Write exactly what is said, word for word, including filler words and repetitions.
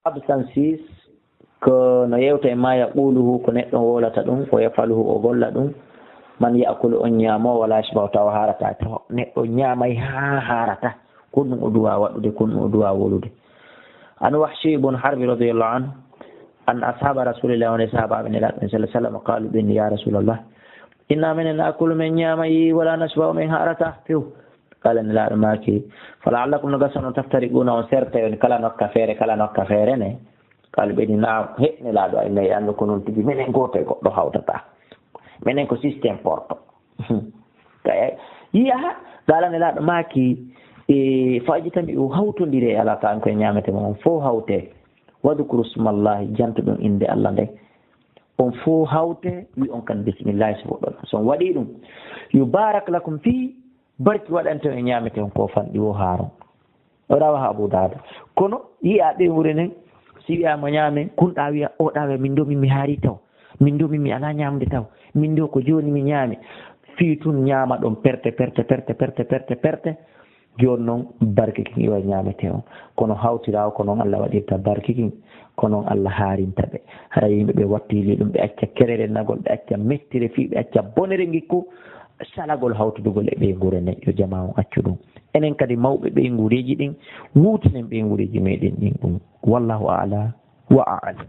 Absences ko no yewta e ma yaquluhu, ko neɗɗo wolata ɗum, o yafaluhu, o golla ɗum. Man ya'kulu, on ñaamo, wala yashba'u, tawa haarata, tawa neɗɗo ñaamay haa haarata. Ko ɗum o duwa waɗude, ko ɗum o duwa wolude. An Wahshi ibn Harbi radiyallahu anhu, an ashaba Rasulillah, woni sahabaɓe Nelaaɗo sallallahu alaihi wasallam, qalu, ɓe inni, ya Rasulallah, inna minen na'kulu, min ñaamay, wala nashba'u, min haarata few. Qala, Nelaaɗo maaki, fala'allakum, no gasa non, taftariquna, on sertay, on kala nokka feere, kala nokka feere ne. Qalu, ɓe inni, na'am, he, Nelaaɗo, ay, nay andu ko non tigi, minen gooto e goɗɗo hawtata. Minen ko système porto. Kay, yiya, qala, Nelaaɗo maaki, e, fajtami'u, hawtondire, ala ta'am, ko e ñaamete mon, on fow hawte. Wadhkuru smallahi, janto ɗon innde Allah nde. On fow hawte, wi on kan bismillahi, so fuɗɗon. So on waɗi ɗum, yubarak lakum fi, barki waɗante on e ñaamete on ko fanɗi wo haaron. O rawahu Abu Dawud. Kono yi'a ɓe wure nen, si wi'aama ñaamen, kunɗa wi'a, o ɗa wi'a, min do min mi haari taw. Min do min mi ala ñaamde taw. Min do ko jooni mi ñaami. Fii tun ñaama ɗon perte, perte, perte, perte, perte, perte. Jooni non barke kin iwa ñaamete on. Kono hawtirawo ko non Allah waɗirta barke kin, ko non Allah haarinta ɓe. Hara yimɓe ɓe wattili ɗum, ɓe acca kerere nagol, ɓe acca mettire fii, ɓe acca bonere ngikku, salagol hawtudugol e ɓeynguure nden. Yo jama on accu ɗum. Enen kadi mawɓe ɓeynguureeji ɗin, wuutinen ɓeynguureeji meɗen ɗin ɗum. Wallahu a'la wa a'lam.